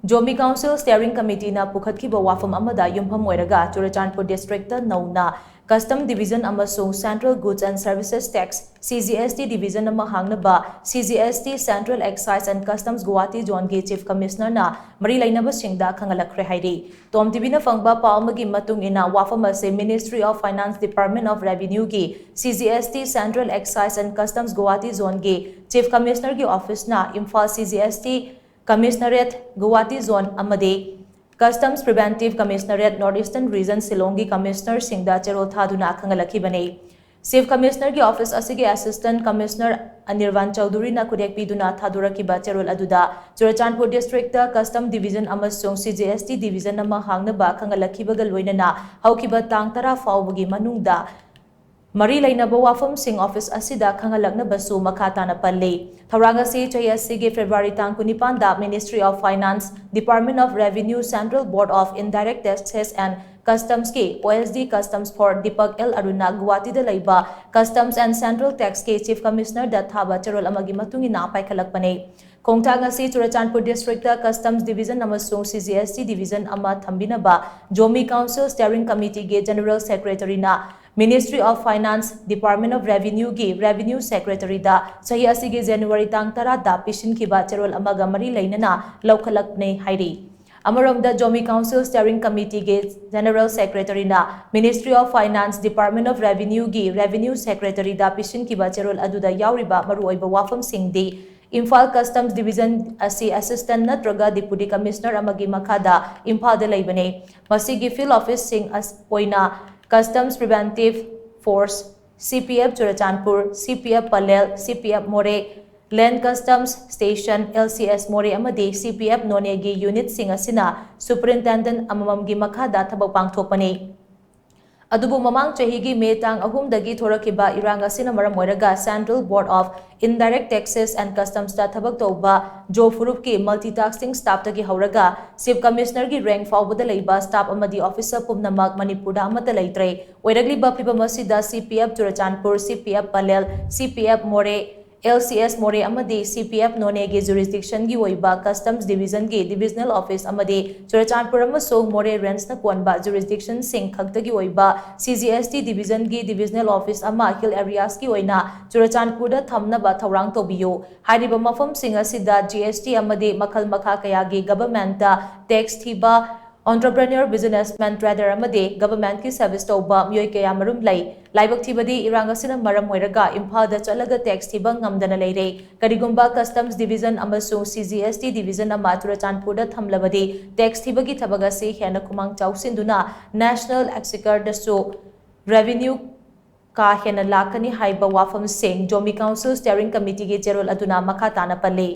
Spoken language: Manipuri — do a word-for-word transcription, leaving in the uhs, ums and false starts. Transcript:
Zomi Council Steering Committeeꯅ ꯄꯨꯈꯠꯈꯤꯕ ꯋꯥꯐꯝ ꯑꯃꯗ ꯌꯨꯝꯐꯝ ꯑꯣꯏꯔꯒ ꯆꯨꯔꯆꯥꯟꯄꯨꯔ districtꯇ ꯅꯧꯅ Custom Division ꯑꯃꯁꯨꯡ Central Goods and Services Tax, C G S T, Division ꯑꯃ ꯍꯥꯡꯅꯕ C G S T Central Excise and Customs Guwahati Zoneꯒꯤ Chief Commissionerꯅ ꯃꯔꯤ ꯂꯩꯅꯕꯁꯤꯡꯗ ꯈꯪꯍꯜꯂꯛꯈ꯭ꯔꯦ ꯍꯥꯏꯔꯤ꯫ ꯇꯣꯝ ꯇꯤꯚꯤꯅ ꯐꯪꯕ ꯄꯥꯎ ꯑꯃꯒꯤ ꯃꯇꯨꯡ ꯏꯟꯅ, ꯋꯥꯐꯝ ꯑꯁꯤ Ministry of Finance, Department of Revenueꯒꯤ C G S T Central Excise and Customs Guwahati Zoneꯒꯤ Chief Commissionerꯒꯤ officeꯅ Imphal C G S T Commissionerate Guwahati Zone ꯑꯃꯗꯤ Customs Preventive Commissionerate North Eastern Region Shillongꯒꯤ Commissionerꯁꯤꯡꯗ ꯆꯦꯔꯣꯜ ꯊꯥꯗꯨꯅ ꯈꯪꯍꯜꯂꯛꯈꯤꯕꯅꯤ꯫ Chief Commissionerꯒꯤ office ꯑꯁꯤꯒꯤ Assistant Commissioner ꯑꯅꯤꯔꯕꯥꯟ ꯆꯧꯙꯨꯔꯤꯅ ꯈꯨꯗꯦꯛ ꯄꯤꯗꯨꯅ ꯊꯥꯗꯣꯔꯛꯈꯤꯕ ꯆꯦꯔꯣꯜ ꯑꯗꯨꯗ, ꯆꯨꯔꯆꯥꯟꯄꯨꯔ districtꯇ Custom Division ꯑꯃꯁꯨꯡ C G S T Division ꯑꯃ ꯍꯥꯡꯅꯕ ꯈꯪꯍꯜꯂꯛꯈꯤꯕꯒ ꯂꯣꯏꯅꯅ ꯍꯧꯈꯤꯕ ꯇꯥꯡ ꯇꯔꯥ ꯐꯥꯎꯕꯒꯤ ꯃꯅꯨꯡꯗ ꯃꯔꯤ ꯂꯩꯅꯕ ꯋꯥꯐꯝꯁꯤꯡ office ꯑꯁꯤꯗ ꯈꯪꯍꯜꯂꯛꯅꯕꯁꯨ ꯃꯈꯥ ꯇꯥꯅ ꯄꯜꯂꯤ꯫ ꯊꯧꯔꯥꯡ ꯑꯁꯤ ꯆꯍꯤ ꯑꯁꯤꯒꯤ February ꯇꯥꯡ ꯀꯨꯟꯅꯤꯄꯥꯟꯗ Ministry of Finance, Department of Revenue, Central Board of Indirect Taxes and Customsꯀꯤ, P O S D Customs for Deepak L Aruna, Guwahatiꯗ ꯂꯩꯕ Customs and Central Taxꯀꯤ Chief Commissionerꯗ ꯊꯥꯕ ꯆꯦꯔꯣꯜ ꯑꯃꯒꯤ ꯃꯇꯨꯡ ꯏꯟꯅ ꯄꯥꯏꯈꯠꯂꯛꯄꯅꯤ꯫ ꯈꯣꯡꯊꯥꯡ ꯑꯁꯤ ꯆꯨꯔꯆꯥꯟꯄꯨꯔ districtꯇ Customs Division ꯑꯃꯁꯨꯡ C G S T Division ꯑꯃ ꯊꯝꯕꯤꯅꯕ Zomi Council Steering Committeeꯒꯤ General Secretaryꯅ Ministry of Finance, Department of Revenueꯒꯤ Revenue Secretaryꯗ ꯆꯍꯤ ꯑꯁꯤꯒꯤ January ꯇꯥꯡ ꯇꯔꯥꯗ ꯄꯤꯁꯤꯟꯈꯤꯕ ꯆꯦꯔꯣꯜ ꯑꯃꯒ ꯃꯔꯤ ꯂꯩꯅꯅ ꯂꯧꯈꯠꯂꯛꯄꯅꯤ ꯍꯥꯏꯔꯤ꯫ ꯑꯃꯔꯣꯝꯗ, Zomi Council Steering Committeeꯒꯤ General Secretaryꯅ Ministry of Finance, Department of Revenueꯒꯤ Revenue Secretaryꯗ ꯄꯤꯁꯤꯟꯈꯤꯕ ꯆꯦꯔꯣꯜ ꯑꯗꯨꯗ ꯌꯥꯎꯔꯤꯕ ꯃꯔꯨꯑꯣꯏꯕ ꯋꯥꯐꯝꯁꯤꯡꯗꯤ, ꯏꯝꯐꯥꯜ Customs Division ꯑꯁꯤ Assistant ꯅꯠꯇ꯭ꯔꯒ Deputy Commissioner ꯑꯃꯒꯤ ꯃꯈꯥꯗ ꯏꯝꯐꯥꯜꯗ ꯂꯩꯕꯅꯤ꯫ ꯃꯁꯤꯒꯤ field officeꯁꯤꯡ ꯑꯁ-, ꯑꯣꯏꯅ Customs Preventive Force, C P F Churachandpur, C P F Pallel, C P F ꯃꯣꯔꯦ, Land Customs Station, L C S ꯃꯣꯔꯦ ꯑꯃꯗꯤ C P F ꯅꯣꯅꯦꯒꯤ unitꯁꯤꯡ ꯑꯁꯤꯅ Superintendent ꯑꯃꯃꯝꯒꯤ ꯃꯈꯥꯗ ꯊꯕꯛ ꯄꯥꯡꯊꯣꯛꯄꯅꯤ꯫ ꯑꯗꯨꯕꯨ ꯃꯃꯥꯡ ꯆꯍꯤꯒꯤ May ꯇꯥꯡ ꯑꯍꯨꯝꯗꯒꯤ ꯊꯣꯔꯛꯈꯤꯕ ꯏꯔꯥꯡ ꯑꯁꯤꯅ ꯃꯔꯝ ꯑꯣꯏꯔꯒ Central Board of Indirect Taxes and Customsꯇ ꯊꯕꯛ ꯇꯧꯕ ꯖꯣ ꯐꯨꯔꯨꯞꯀꯤ multitasking staffꯇꯒꯤ ꯍꯧꯔꯒ Chief Commissionerꯒꯤ rank ꯐꯥꯎꯕꯗ ꯂꯩꯕ staff ꯑꯃꯗꯤ officer ꯄꯨꯝꯅꯃꯛ ꯃꯅꯤꯄꯨꯔꯗ ꯑꯃꯠꯇ ꯂꯩꯇ꯭ꯔꯦ꯫ ꯑꯣꯏꯔꯛꯂꯤꯕ ꯐꯤꯚꯝ ꯑꯁꯤꯗ C P F Churachandpur, C P F Pallel, C P F ꯃꯣꯔꯦ, LCS ꯃꯣꯔꯦ ꯑꯃꯗꯤ CPF ꯅꯣꯅꯦꯒꯤ jurisdiction ꯒꯤ ꯑꯣꯏꯕ Customs Division ꯒꯤ Divisional Office ꯑꯃꯗꯤ ꯆꯨꯔꯆꯥꯟꯄꯨꯔ ꯑꯃꯁꯨꯡ ꯃꯣꯔꯦ Range ꯅ ꯀꯣꯟꯕ jurisdiction ꯁꯤꯡ ꯈꯛꯇꯒꯤ ꯑꯣꯏꯕ CGST Division ꯒꯤ Divisional Office ꯑꯃ Hill Areas ꯀꯤ ꯑꯣꯏꯅ ꯆꯨꯔꯆꯥꯟꯄꯨꯔꯗ ꯊꯝꯅꯕ ꯊꯧꯔꯥꯡ ꯇꯧꯕꯤꯌꯨ꯫ ꯍꯥꯏꯔꯤꯕ ꯃꯐꯝꯁꯤꯡ ꯑꯁꯤꯗ GST ꯑꯃꯗꯤ ꯃꯈꯜ ꯃꯈꯥ ꯀꯌꯥꯒꯤ government ꯇ tax ꯊꯤꯕ, entrepreneur, businessman, trader ꯑꯃꯗꯤ government ꯀꯤ service ꯇꯧꯕ ꯃꯤꯑꯣꯏ ꯀꯌꯥ ꯃꯔꯨꯝ ꯂꯩ꯫ ꯂꯥꯏꯕꯛ ꯊꯤꯕꯗꯤ ꯏꯔꯥꯡ ꯑꯁꯤꯅ ꯃꯔꯝ ꯑꯣꯏꯔꯒ ꯏꯝꯐꯥꯜꯗ ꯆꯠꯂꯒ tax ꯊꯤꯕ ꯉꯝꯗꯅ ꯂꯩꯔꯦ꯫ ꯀꯔꯤꯒꯨꯝꯕ Customs Division ꯑꯃꯁꯨꯡ CGST Division ꯑꯃ ꯆꯨꯔꯆꯥꯟꯄꯨꯔꯗ ꯊꯝꯂꯕꯗꯤ tax ꯊꯤꯕꯒꯤ ꯊꯕꯛ ꯑꯁꯤ ꯍꯦꯟꯅ ꯈꯨꯃꯥꯡ ꯆꯥꯎꯁꯤꯟꯗꯨꯅ National Exchequer ꯗꯁꯨ revenue ꯀꯥ ꯍꯦꯟꯅ ꯂꯥꯛꯀꯅꯤ ꯍꯥꯏꯕ ꯋꯥꯐꯝꯁꯤꯡ Zomi Council Steering Committee ꯒꯤ ꯆꯦꯔꯣꯜ ꯑꯗꯨꯅ ꯃꯈꯥ ꯇꯥꯅ ꯄꯜꯂꯤ꯫